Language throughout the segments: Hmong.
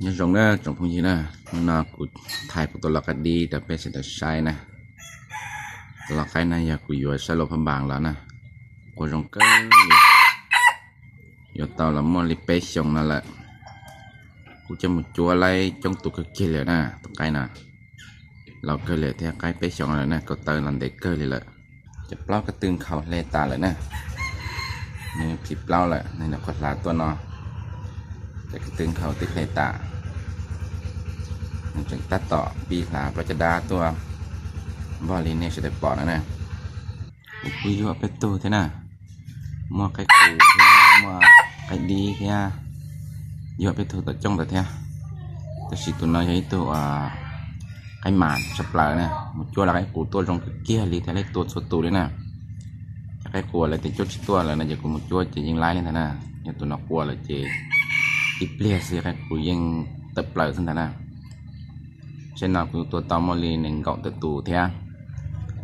Nyob zoo na tsoom phooj ywg na, hnub no kuv thaij kuv tus lau qaib dib rau peb sawv daws saib na. Tus lau qaib no yog kuv yuav saib lub phab npas los na, qua zoo kawg li. Yuav tau los muaj li peb xyoos no lawm. Kuv coj mus cuab laib coob tus kawg kiag li na, tus qaib no laus kawg li thiab, qaib peb xyoos lawm na, ko taw los ntev kawg li lawm. Cov plaub ko tw nkhaus hle tas lawm na, nws phim plaub lawm, nws nyuam qhuav hlav tuaj no, cov ko tw nkhaus twb hle tas. Nws tseem tab tom pib hlav plaub caj dab tuaj npog li nej sawv daws pom no na. Kuv kuj yuav peb tug thiab na, muaj qaib qus thiab muaj qaib dib thiab, yuav peb tug tom cooj ntawd thiab. Tab sis tus no yog ib tug qaib mas tshaj plaws na, mus cuab los qaib qus tuaj zoo kawg kiag li thiab, laib tua txhua tus li na. Cov qaib qus lawv tias cuab tsis tuaj lawm no ces kuv mus cuab ces yeej laib li ntag na. Yog tus no qua lawm ces ib pliag xwb qaib qus yeej tawm plaws xwb ntag na. Tsheb no kuv tua tau muaj li nees nkaum tawm tus thiab,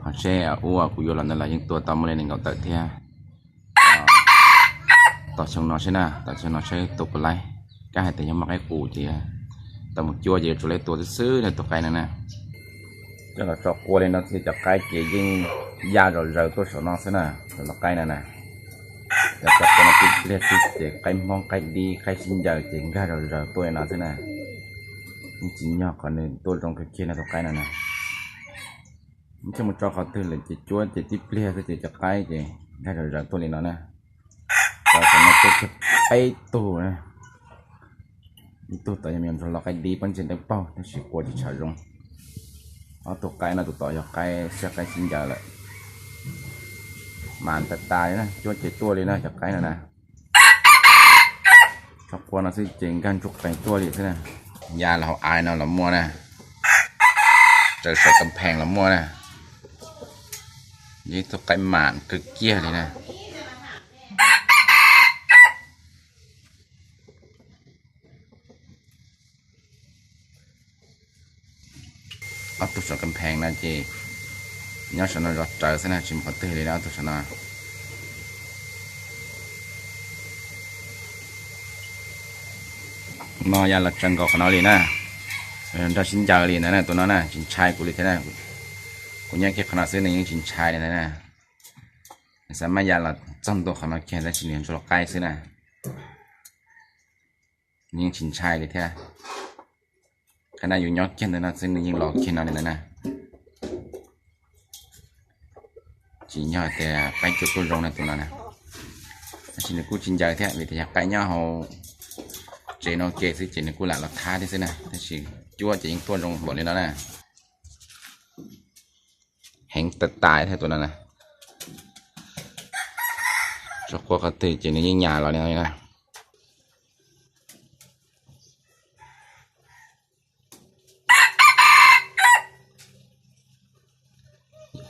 ho tsheb ub kuv yuav los ntawd los yeej tua tau muaj li nees nkaum tawm thiab. Tos xyoo no seb na, tos xyoo no seb tua puas laib. Kab hais tias yog muaj qaib qus ces tau mus cuab ces yuav tsum laib tua xwb xwb na tus qaib no na. Coj los tso qua li no xwb cov qaib ces yeej ya zom zaws tuaj saum no xwb na, tus lau qaib no na. Cov tso qua no tib pliag xwb ces qaib hmoob qaib dib qaib sib ncaws ces nkag zom zaws tuaj li no xwb na. Yeej tsim nyog qhov nws tuaj zoo kawg kiag no tus qaib no na. Coj mus tso qhov twg lawm ces cuab ces tib pliag xwb ces cov qaib ces nkag zom zaws tuaj li no na. Cov no tuaj kiag peb tug na. Ib tug tod yog me nyuam ntsuag lau qaib dib pob ntseg dawb paug tab sis qua tsis tshua zoo. Ob tug qaib no tus tod yog qaib siab qaib sib ncaws lawm. Mas tas tas li na, cuab ces tuaj li na cov qaib no na. Tso qua no xwb ces nkag ntsuj qees tuaj li xwb na. Ya los hauv av no los muaj na, raws saum kas phees los muaj na. Yog ib tug qaib mas kawg kiag li na. Ob tug saum kas phees no ces nyob saum no zov rawv xwb na, tsis mus qhov twg li na ob tug saum no. No ya los tsaws nkaus qhov no li na, nrog sib ncaws li ntawd na, tus no na tsis ntshai kuv li thiab na. Kuv nyob kiag qhov no xwb nws yeej tsis ntshai li ntawd na. Nws xav maj ya los txog ntua qhov no kiag tab sis nws ntsuag lau qaib xwb na. Nws yeej tsis ntshai li thiab. Qhov no yus nyob kiag ntawm no xwb nws yeej los kiag no li ntawd na. Tsim nyog tias qaib cuab tuaj zoo na tus no na. Tab sis nws kuj tsis ncaws thiab vim tias yog qaib nyob hauv tsev no ua ke xwb ces nws kuj lam los thab thiab xwb na, tab sis cuab ces yeej tuaj zoo npaum li no na. Heev tas tas thiab tus no na. Tso qua qhov twg ces nws yeej nyas los li no na.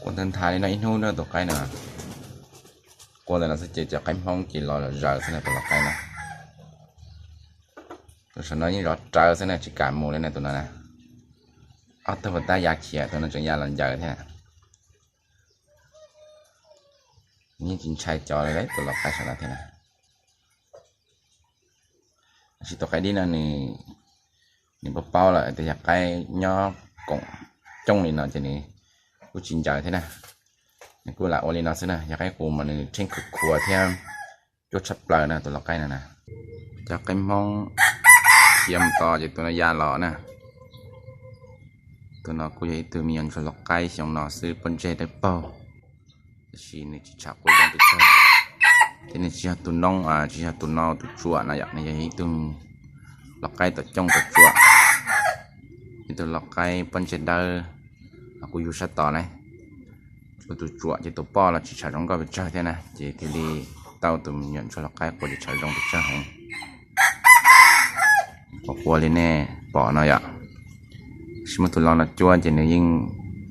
Qua nthav nthav li no ib hnub na tus qaib no. Qua ntawm no xwb ces cov qaib hmoob ces los zaws xwb na tus lau qaib no. Tus saum no yeej zov rawv xwb na tsis kam mus li na tus no na. Ob tug pas tab ya khiav tus no tseem ya los ncaws thiab. Yeej tsis ntshai cov li tus lau qaib saum no thiab na. Tab sis tus qaib dib no nws paub paub lawm tias yog qaib nyob koom cooj li no ces nws kuj tsis ncaws thiab na. Nws kuj lam ua li no xwb na, yog qaib qus mas nws rheej khuav khuav thiab cuab tshaj plaws na tus lau qaib no na. Cov qaib hmoob khiav mus tos ces tus no ya los na. Tus no kuj yog ib tug me nyuam ntsuag lau qaib xyoo no xwb pob ntseg dawb paug, tab sis nws tsis tshua qua zoo pes tsawg, thiab nws tsis yog tus noob, tsis yog tus no tus tsuam no yom, nws yog ib tug lau qaib tom cooj tom tsuam, ib tug lau qaib pob ntseg dawb. Kuv yug sab tod na, tus tsuam ces tus poj los tsis tshua zoo nkauj pes tsawg thiab na, ces thiaj li tau tus me nyuam ntsuag lau qaib qua tsis tshua zoo pes tsawg heev. Qua qua li nej pom no yom, sis muab tus lau no cuab ces nws yeej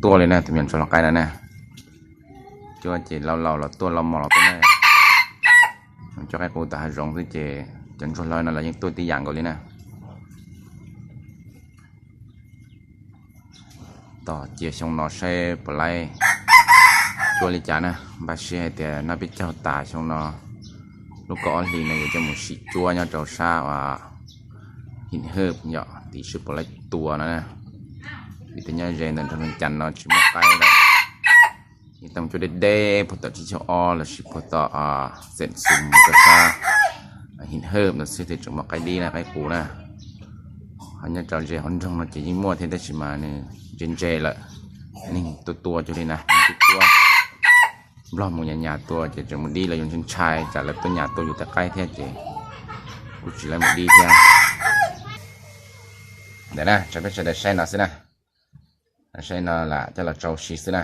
tuaj li na, tus me nyuam ntsuag lau qaib no na. Cuab ces lau laus los tuaj, lau mos los tuaj na. Cov qaib qus tom hav zoov xwb ces cov ntsuag lau no los yeej tuaj tib yam nkaus li na. Tos cia xyoo no saib puas laib cuab li cas na. Npaj siab hais tias noj peb caug tas xyoo no lub kaum ob hlis no yuav coj mus sim cuab nyob rau sab uas Him Hawj yom, tim sib puas laib tua no na. Vim tej nyob ze ntawm nroog Looj Ceeb no tsis muaj qaib lawm. Yeej tau cua deb deb puag tom tsib caug ob lossis puag tom xeem xum rau sab Him Hawj no xwb thiaj tseem muaj qaib dib na, qaib qus na. Ho nyob rau ze hauv nroog no ces yeej muaj thiab tab sis mas nws ntse ntse lawm, neeg tuaj tua cuag li na, neeg tuaj tua. Nplog mus nyas nyas tua ces tseem mus dib, lawv yuav ntshai ntshai tsam lawv tuaj nyas tua yus tej qaib thiab ces kuj tsis lawv mus dib thiab. Ntawm na, tso peb sawv daws saib no xwb na. Saib no lam coj los tsau si xwb na.